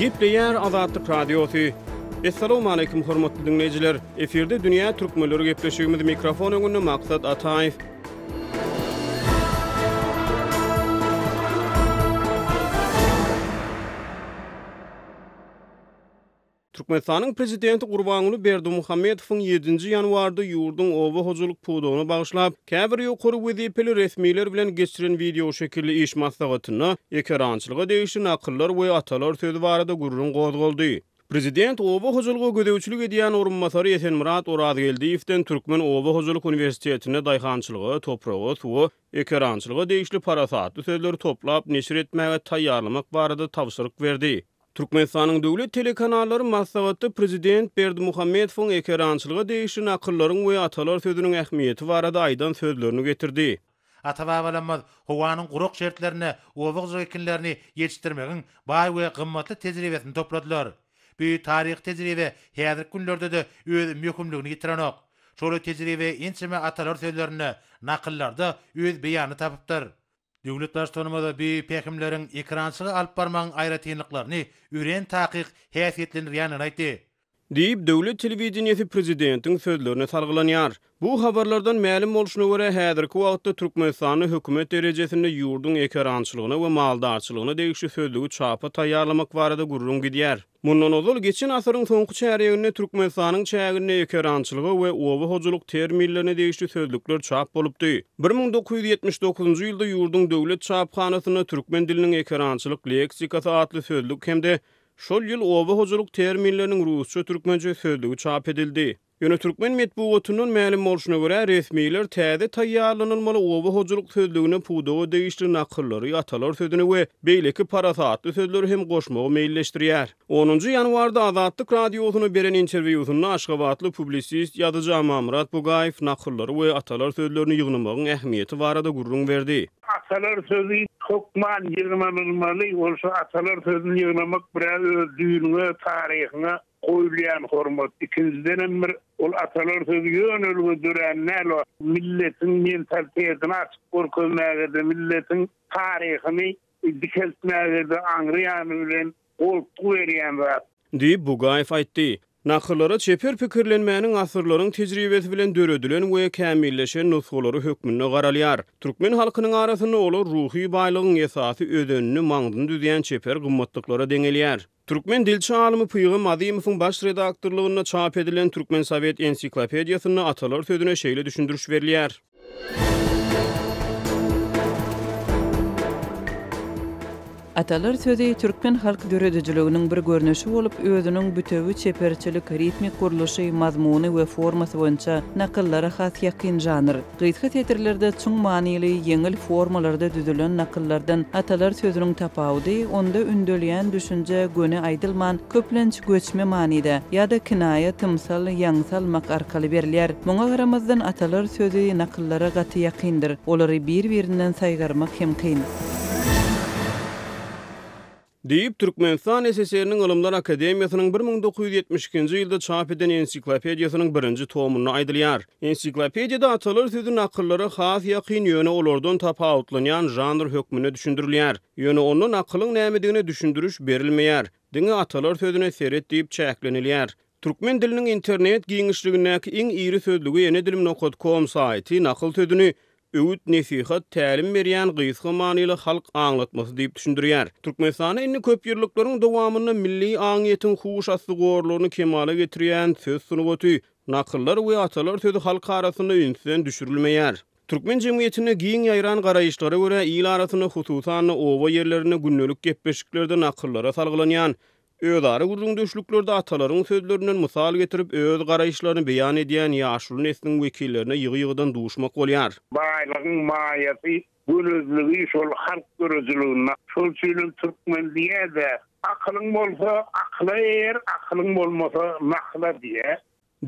Gepleýär Azatlyk Radiosy. Essalawmaleýkim hormatly diňleýjiler! Efirde dünýä türkmenleri gepleşigimiz mikrofon öňünde Maksat Ataýew. Türkmenistanyň Prezidenti Gurbanguly Berdimuhamedowyň ýedinji ýanwarda ýurduň oba hojalyk pudagyna bagyşlap, käbir ýokary wezipeli resmiler bilen geçiren wideoşekilli iş maslahatynda ekerançylyga degişli nakyllar we atalar sözi barada gürrüň gozgaldy. Prezident oba hojalyga gözegçilik edýän orunbasary Esenmyrat Orazgeldiýewden Türkmen oba hojalyk uniwersitetinde daýhançylyga, topraga, suwa, ekerançylyga degişli parasatly sözleri toplap neşir etmäge taýýarlamak barada tabşyryk berdi. Türkmenistanyň döwlet telekanallary maslahatda prezident Berdimuhamedowyň ekerançylyga degişli nakyllaryň we atalar sözüniň ähmiýeti barada aýdan sözlerini getirdi. Ata-babalarymyz howanyň gurak şertlerinde oba hojalyk ekinlerini ýetişdirmegiň baý we gymmatly tejribesini topladylar. Bu taryhy tejribe häzirki günlerde-de öz möhümligini ýitirenok. Şol tejribe ençeme atalar sözlerinde, nakyllarda öz beýanyny tapypdyr. Döwlet Baştutanymyz bu pähimleriň ekerançylygy alyp barmagyň aýratynlyklaryny örän takyk häsiýetlendirýändigini aýtdy. Diýip, döwlet telewideniýesi prezidentiň sözlerine salgylanýar. Bu habarlardan mälim bolşuna görä, häzirki wagtda Türkmenistanda hökümet derejesinde ýurduň ekerançylygyna we maldarçylygyna degişli sözlügi çapa taýýarlamak barada gürrüň gidýär. Mundan ozal, geçen asyryň soňky çärýeginde Türkmenistanyň çäginde ekerançylyga we oba hojalyk terminlerine degişli sözlükler çap bolupdy. 1979-njy ýylda ýurduň döwlet çaphanasynda Türkmen diliniň ekerançylyk leksikasy atly sözlük hem-de şol ýyl oba hojalyk terminleriniň rusça-türkmençe sözlügi çap edildi. Ýöne türkmen metbugatyndan mälim bolşuna görä, resmiler täze taýýarlanylmaly oba hojalyk sözlügine pudaga degişli nakyllary, atalar sözüni we beýleki parasatly sözleri hem goşmagy meýilleşdirýär. Onunjy ýanwarda Azatlyk Radiosyna beren interwýusynda aşgabatly publisist ýazyjy Amanmyrat Bugaýew nakyllary we atalar sözlerini ýygnamagyň ähmiýeti barada gürrüň berdi. Atalar sözi hökman ýygnanylmaly, ol şu atalar sözüni ýygnamak biraz öz düýnüňe, taryhyňa Goýulýan hormat. Ikinjidenem bir ol atalar sözi ýönelige dörän däl o milletiň mentalitetini açyp görkezmäge-de, milletiň taryhyny dikeltmäge-de aňry ýany bilen goltgy berýän zat. Diýip, Bugaýew aýtdy. Nakyllara çeper pikirlenmäniň asyrlaryň tejribesi bilen döredilen we kämilleşen nusgalary hökmünde garalýar. Türkmen halkynyň arasynda olar ruhy baýlygyň esasy özenini, maňzyny düzýän çeper gymmatlyklara deňelýär. Türkmen dilçi alymy Pygam Azymowyň baş redaktorlygynda çap edilen Türkmen sowet ensiklopediýasynda atalar sözüne şeýle düşündiriş berilýär. Atalar sözi türkmen halk döredijiliginiň bir görnüşi bolup, özüniň bütewi çeperçilik, ritmik gurluşy, mazmuny we formasy boýunça nakyllara has ýakyn žanr. Gysga setirlerde çuň manyly, ýeňil formalarda düzülen nakyllardan atalar sözüniň tapawudy, onda ündelýän düşünje göni aýdylman, köplenç göçme manyda ýa-da kinaýa, tymsal, ýaňsy almak arkaly berilýär. Muňa garamazdan, atalar sözi nakyllara gaty ýakyndyr. Olary bir-birinden saýgarmak hem kyn. Diýip, Türkmenistan SSR-niň Ylymlar akademiýasynyň 1972-nji ýylda çap eden ensiklopediýasynyň birinji tomunda aýdylýar. Ensiklopediýada atalar sözi nakyllara has ýakyn, ýöne olardan tapawutlanýan žanr hökmünde düşündirilýär. Ýöne onda nakylyň nämedigine düşündiriş berilmeýär. Diňe atalar sözüne seret diýip çäklenilýär. Türkmen diliniň internet giňişligindäki iň iri sözlügi Ene dilim nokat kom saýty nakyl sözüni öwüt-nesihat, tälim berýän gysga manyly halk aňlatmasy diýip düşündirýär. Türkmenistanda indi köp ýyllyklaryň dowamynda milli aňyýetiň huş asty gorlaryny kemala getirýän söz sungaty, nakyllar we atalar sözi halk arasynda ünsden düşürilmeýär. Türkmen jemgyýetinde giň ýaýran garaýyşlara görä, il arasynda, hususan-da, oba ýerlerinde gündelik gepleşiklerde nakyllara salgylanýan Özara gürrüňdeşliklerde atalaryň sözlerinden mysal getirip, öz garaýyşlaryny beýan edýän ýaşuly nesliň wekillerine ýygy-ýygydan duşmak bolýar. Baýlygyň maýasy, gönezligi şol halk döredijiliginde. Şol üçinem türkmen diýýär-dä, Akylyň bolsa, akyla eýer, akylyň bolmasa, nakyla diýýär.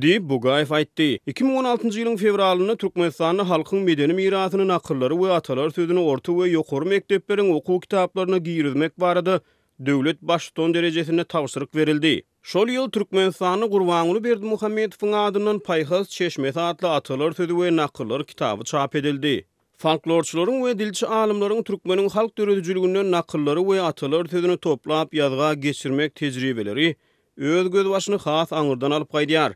Diýip, Bugaýew aýtdy. 2016-njy ýylyň fewralynda Türkmenistanda halkyň medeni mirasyny nakyllary we atalar sözüni orta we ýokary mekdepleriň okuw kitaplaryna girizmek barada döwlet Baştutan derejesinde tabşyryk berildi. Şol ýyl Türkmenistanda Gurbanguly Berdimuhamedowyň adyndan Paýhas çeşmesi atly atalar sözi we nakyllar kitaby çap edildi. Folklorçylaryň we dilçi alymlaryň türkmeniň halk döredijiliginden nakyllary we atalar sözüni toplap ýazga geçirmek tejribeleri öz gözbaşyny has aňyrdan alyp gaýdýar.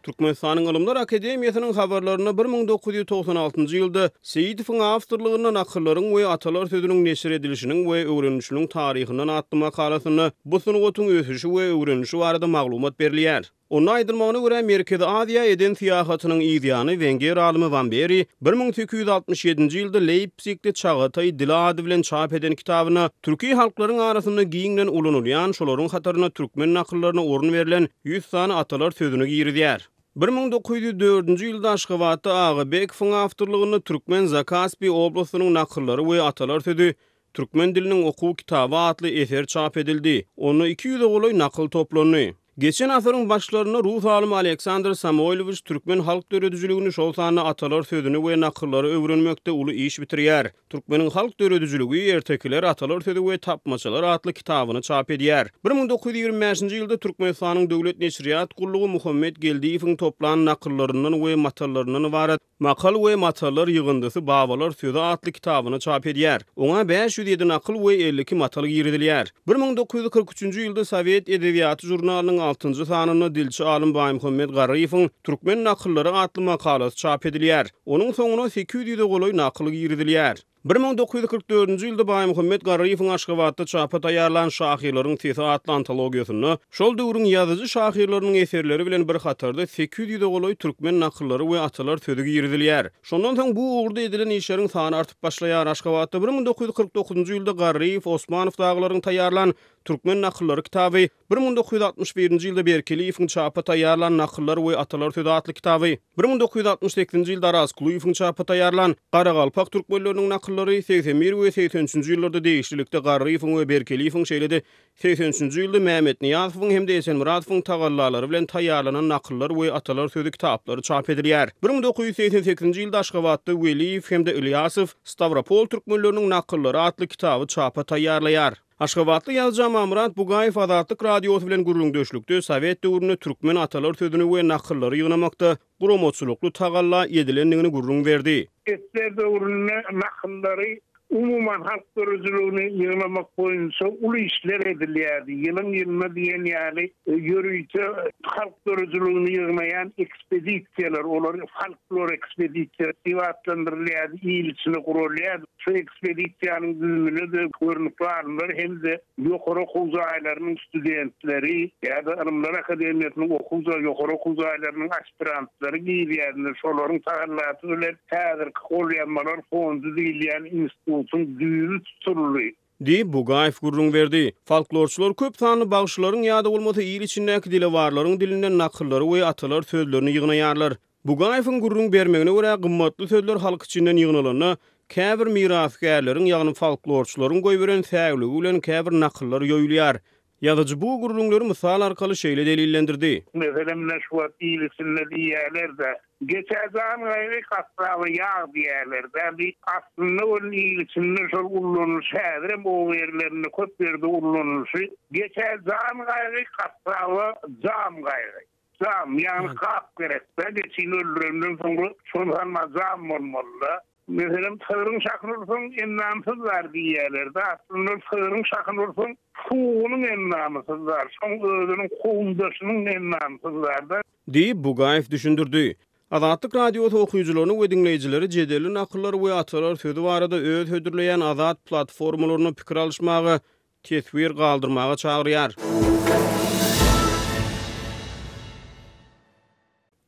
Türkmenistanyň Ylymlar akademiýasynyň habarlarynda 1996-njy ýylda Seýidowyň awtorlygynda Nakyllaryň we atalar sözüniň neşir edilişiniň we öwrenilişiniň taryhyndan atly makalasynda bu sungatyň ösüşi we öwrenilişi barada maglumat berilýär. Onda aýdylmagyna görä, Merkezi Aziýa eden syýahatynyň yz ýany wenger alymy Wamberi 1867-nji ýylda Leýpzigde Çagataý dili ady bilen çap eden kitabynda türki halklaryň arasynda giňden ulanylýan, şolaryň hatarynda türkmen nakyllaryna orun berlen 100 sany atalar sözüni girizýär. 1904-nji ýylda Aşgabatda Agabekowyň awtorlygynda Türkmen Zakaspi oblastynyň nakyllary we atalar sözi Türkmen diliniň okuw kitaby atly eser çap edildi. Onda iki ýüze golaý nakyl toplandy. Geçen asyryň başlarynda rus alymy Aleksandr Samoýlowiç türkmen halk döredijiligini, şol sanda atalar sözüni we nakyllary öwrenmekde uly iş bitirýär. Türkmeniň halk döredijiligi, ertekiler, atalar sözi we tapmaçalar atly kitabyny çap edýär. 1925-nji ýylda Türkmenistanyň Döwlet neşirýat gullugy Muhammet Geldiýewiň toplan nakyllaryndan we matallaryndan ybarat Makal we matallar ýygyndysy Babalar sözi atly kitabyny çap edýär. Oňa 507 nakyl we 52 matal girizilýär. 1943-nji ýylda Sowet edebiýaty žurnalynyň altynjy sanynda dilçi alym Baýmuhammet Garryýewiň Türkmen nakyllary atly makalasy çap edilýär. Onuň soňuna 800 ýüze golaý nakyl girizilýär. 1944-nji ýylda Baýmuhammet Garryýewiň Aşgabatda çapa taýýarlan Şahyrlaryň sesi atly antologiýasynda şol döwrüň ýazyjy-şahyrlarynyň eserleri bilen bir hatarda 800 ýüze golaý türkmen nakyllary we atalar sözi girizilýär. Şondan soň bu ugurda edilen işleriň sany artyp başlaýar. Aşgabatda 1949-njy ýylda Garryýew, Osmanow dagylaryň taýýarlan Türkmen nakyllary kitaby, 1961-nji ýylda Berkeliýewiň çapa taýýarlan Nakyllar we atalar sözi atly kitaby, 1968-nji ýylda Arazkulyýewiň çapa taýýarlan Garagalpak türkmenleriniň nakyllary, 81 we 83-nji ýyllarda degişlilikde Garryýewiň we Berkeliýewiň şeýle-de 83-nji ýylda Mämetnyýazowyň hem-de Esenmyradowyň tagallalary bilen taýýarlanan Nakyllar we atalar sözi kitaplary çap edilýär. 1988-nji ýylda Aşgabatda Weliýew hem-de Ylýasow Stawropol türkmenleriniň nakyllary atly kitaby çapa taýýarlaýar. Aşgabatly ýazyjy Amanmyrat Bugaýew Azatlyk Radiosy bilen gürrüňdeşlikde sowet döwründe türkmen atalar sözüni we nakyllary ýygnamakda guramaçylykly tagalla edilendigini gürrüň berdi. Ssr döwründe nakyllary, umuman halk döredijiligini ýygnamak boýunça uly işler edilýärdi. Ýylyň-ýylyna diýen ýaly ýörite halk döredijiligini ýygnaýan ekspedisiýalar, olar folklor ekspedisiýasy diýip atlandyrylýardy, il içinde guralýardy. Şu ekspedisiýanyň düzümine-de görnükli alymlar hem-de ýokary okuw jaýlarynyň studentleri ýa-da Ylymlar akademiýasynyň okuw jaý, ýokary okuw jaýlarynyň aspirantlary girýärdiler. Şolaryň tagallasy bilen häzirki Golýazmalar fondy diýilýän institutyň düýbi tutuldy. Diýip, Bugaýew gürrüň berdi. Folklorçylar köp sanly bagşylaryň ýa-da bolmasa il içindäki dilewarlaryň dilinden nakyllary we atalar sözlerini ýygnaýarlar. Bugaýewiň gürrüň bermegine görä, gymmatly sözler halk içinden ýygnalanda, käbir mirasgärleriň, ýagny folklorçylaryň goýberen säwligi bilen käbir nakyllar ýoýulýar. Ýazyjy bu gürrüňleri mysal arkaly şeýle delillendirdi. Meselem, ine şu wagt il içinde diýýärler-de, Geçä jan gaýgy, gassaba ýag diýýärler-dä. Bi aslynda welin il içinde şol ullanylyşy häzirem oba ýerlerinde köp ýerde ullanylyşy, Geçä jan gaýgy, gassaba jam gaýgy. Jam, ýagny gap gerek-dä, geçini öldürenden soňra şony salma jam bolmaly-da. Meselem, sygryň şahyny ursaň, endamy syzlar diýýärler-de, aslynda sygryň şahyny ursaň, suwugynyň endamy syzlar, şoň özüniň kowumdaşynyň endamy syzlar-da. Diýip, Bugaýew düşündirdi. Azatlyk Radiosy okyjylaryny we diňleýjileri jedelli nakyllar we atalar sözi barada öz hödürleýän azat platformalarynda pikir alyşmaga, teswir galdyrmaga çagyrýar.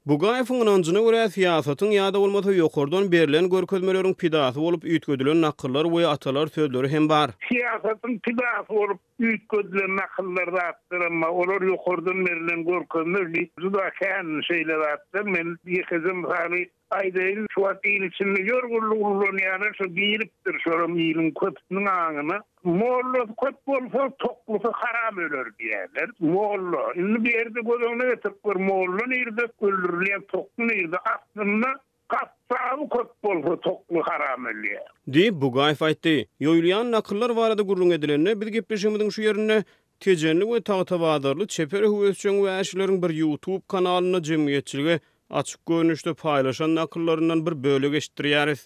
Bugaýewiň ynanjyna görä, syýasatyň ýa-da bolmasa ýokardan berlen görkezmeleriň pidasy bolup üýtgedilen nakyllar we atalar sözleri hem bar. Syýasatyň pidasy bolup üýtgedilen nakyllar zatlaram bar. Olar ýokardan berlen görkezme juda kän şeýle zatlar. Men ýekeje mysaly Aýdaýyn, şu wagt il içinde ýörgünli ullanýanlar şo giripdir, şolam iliň köpüsiniň aňyna. Mollasy köp bolsa, toklusy haram öler diýýärler. Molla, indi bu ýerde göz öňüne getirip gör, molla nirde, öldürilýän tokly nirde? Aslynda gassaby köp bolsa, tokly haram ölýär. Diýip, Bugaýew aýtdy. Ýoýulýan nakyllar barada gürrüň edilende, biz gepleşigimiziň şu ýerinde Tejenli we tagtabazarly çeper höwesjeň wäşileriň bir YouTube kanalynda jemgyýetçilige. açyk görnüşde paýlaşan nakyllaryndan bir bölek eşitdirýäris.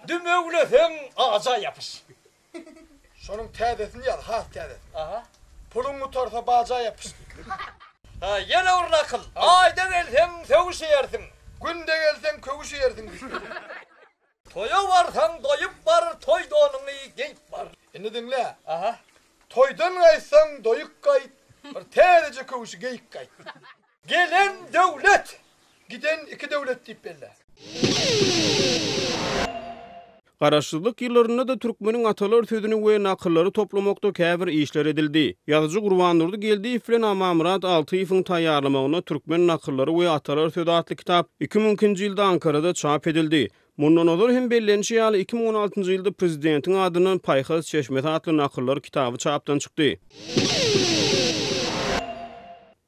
Dümewleseň aja ýapyş. Şonuň täzesini ýaz, has täzesini. Aha. Puluň gutarsa baja ýapyş diýip. Ha, ýene bir nakyl. Aýda gelseň sögüş iýersiň. Günde gelseň köwüş iýersiň diýip. Toýa barsaň doýup bar, toý donuňy geýip bar. Indi diňle. Aha. Toýdan gaýtsaň doýuk gaýt, bir täzeje köwşi geýip gaýt. Gelen döwlet, giden iki döwlet diýip belle. Garaşsyzlyk ýyllarynda-da türkmeniň atalar sözüni we nakyllary toplamakda käbir işler edildi. Ýazyjy Gurbandurdy Geldiýew bilen Amanmyrat Altyýewiň taýýarlamagynda Türkmen nakyllary we atalar sözi atly kitap 2002-nji ýylda Ankarada çap edildi. Mundan ozal hem bellenişi ýaly, 2016-njy ýylda Prezidentiň adyndan Paýhas çeşmesi atly nakyllar kitaby çapdan çykdy.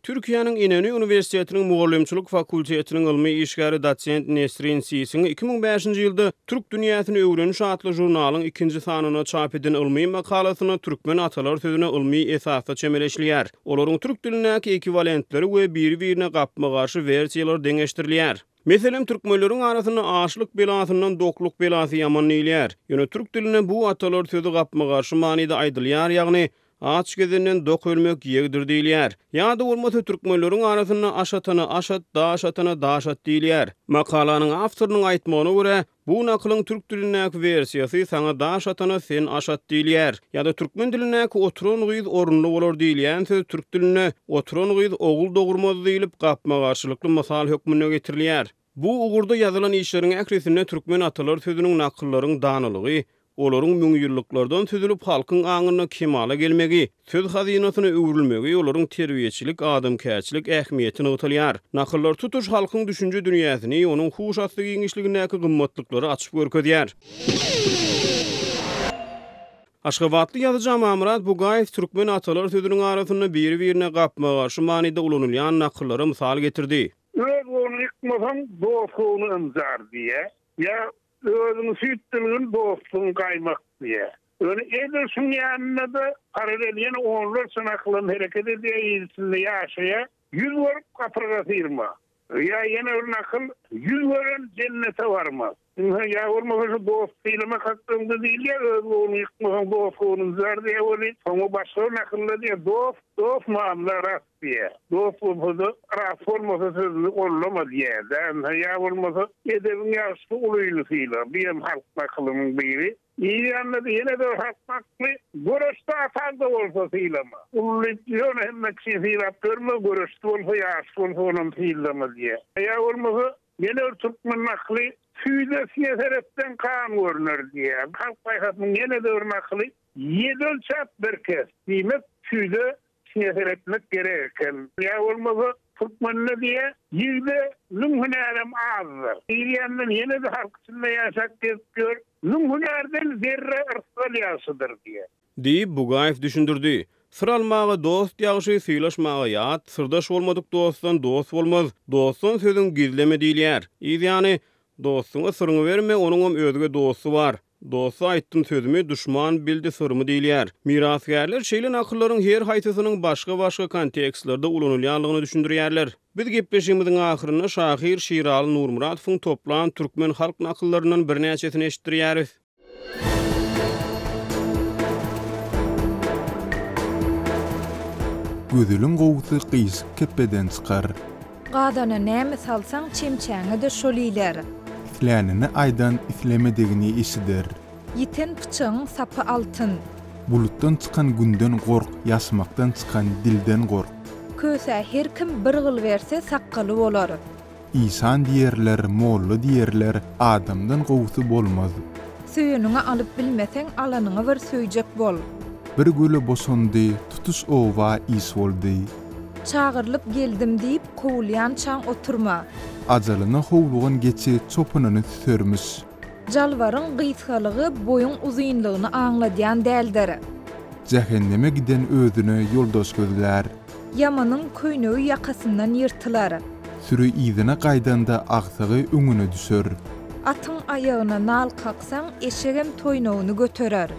Türkiýäniň Inönü uniwersitetiniň mugallymçylyk fakultetiniň ylmy işgäri dosent Nesrin Sisiň 2005-nji ýylda Türk dünýäsini öwreniş atly žurnalyň ikinji sanynda çap eden ylmy makalasynda türkmen atalar sözüne ylmy esasda çemeleşilýär. Olaryň türk dilindäki ekwiwalentleri we biri-birine gapma-garşy wersiýalary deňeşdirilýär. Meselem, türkmenleriň arasynda açlyk belasyndan dokluk belasy ýaman diýilýär. Ýöne türk dilinde bu atalar sözi gapma-garşy manyda aýdylýar, ýagny, Aç gezenden dok ölmek ýegdir diýilýär. Ýa-da bolmasa türkmenleriň arasynda aş atana aş at, daş atana daş at diýilýär. Makalanyň awtorynyň aýtmagyna görä, bu nakylyň türk dilindäki wersiýasy saňa daş atana sen aş at diýilýär. Ýa-da türkmen dilindäki oturan gyz orunly bolar diýilýän söz türk dilinde oturan gyz ogul dogurmaz diýlip gapma-garşylykly mysal hökmünde getirilýär. Bu ugurda ýazylan işleriň ählisinde türkmen atalar sözüniň nakyllaryň danalygy, olaryň müňýyllyklardan süzülip halkyň aňynda kemala gelmegi, söz hazynasyna öwrülmegi, olaryň terbiýeçilik, adamkärçilik ähmiýeti nygtalýar. Nakyllar tutuş halkyň düşünje dünýäsini, onuň huş asty giňişligindäki gymmatlyklary açyp görkezýär. Aşgabatly ýazyjy Amanmyrat Bugaýew türkmen atalar sözüniň arasynda biri-birine gapma-garşy manyda ulanylýan nakyllara mysal getirdi. Öz gowuny ýykmasaň, dost gowuny ynjar diýýär. Ýa özüňi süýt bilgin, dostuňy gaýmak diýýär. Ýöne edil şuň ýanynda-da paralel ýene onlarça nakylam hereket edýär, il içinde ýaşaýar. Ýüz görüp gapyrga syrma. Ýa ýene bir nakyl, Ýüz gören jennete barmaz. Ynha, ýa bolmasa şu dost sylamak hakdaňda diýilýär, öz göwnüňi ýykmasaň dost göwnüň jar diýýär weli, soňra başga bir nakylda diýýär, dost, dost mamla rast diýýär. Dost bolsa-da, rast bolmasa sözüni gollama diýýär-dä. Ynha, ýa bolmasa, edebiň ýagşysy ulyny syla. Bu hem halk nakylynyň biri. Yz ýanynda-da ýene-de bir halk nakly, Göreşde ataň-da bolsa sylama. Uly ýöne hemme kişini sylap ýörme, göreşde bolsa, ýaşy bolsa onam sylama diýýär. Ýa bolmasa, Ýene bir türkmen nakyly, Süýde siňe seretseň gan görner diýýär. Halk paýhasynyň ýene-de bir nakyly, Ýedi ölçäp bir kes. Diýmek, süýde siňe seretmek gerek eken. Ýa bolmasa, türkmende diýýär, Ýigde müň hünärem azdyr. Diýilýänden ýene-de halk içinde ýaşap gezip ýör, Müň hünärden zerre yrsgal ýagşydyr diýýär. Diýip, Bugaýew düşündirdi. Syr almaga dost ýagşy, sylaşmaga ýat, syrdaş bolmadyk dostdan dost bolmaz, dostdan sözüň gizleme diýilýär. Yz ýany, dostuňa syryňy berme, onuňam özge dosty bar. Dosta aýtdym sözümi, duşman bildi syrymy diýilýär. Mirasgärler şeýle nakyllaryň her haýsysynyň başga-başga kontekstlerde ulanylýandygyny düşündirýärler. Biz gepleşigimiziň ahyrynda şahyr Şiraly Nurmyradowyň toplan türkmen halk nakyllaryndan birnäçesini eşitdirýäris. Gözeliň gowusy gyşyk kepbeden çykar. Gazana näme salsaň, çemçäňe-de şol iler. Islänini aýdan islemedigini eşider. Ýiten pyçagyň sapy altyn. Bulutdan çykan günden gork, ýaşmakdan çykan dilden gork. Kösä her kim bir gyl berse, sakgaly bolar. Işan diýerler, molla diýerler, adamdan gowusy bolmaz. Söýeniňi alyp bilmeseň, alanyňy bir söýjek bol. Bir göle boşandy, tutuş oba iş boldy. Çagyrylyp geldim diýip, kowulýançaň oturma. Ajalyna howlugan geçi çopanyny süsermiş. Jalbaryň gysgalygy boýuň uzynlygyny aňladýan däldir. Jähenneme giden özüne ýoldaş gözlär. Ýamanyň köýnegi ýakasyndan ýyrtylar. Süri yzyna gaýdanda agsagy öňüne düşer. Atyň aýagyna nal kaksaň, eşegem toýnagyny göterer.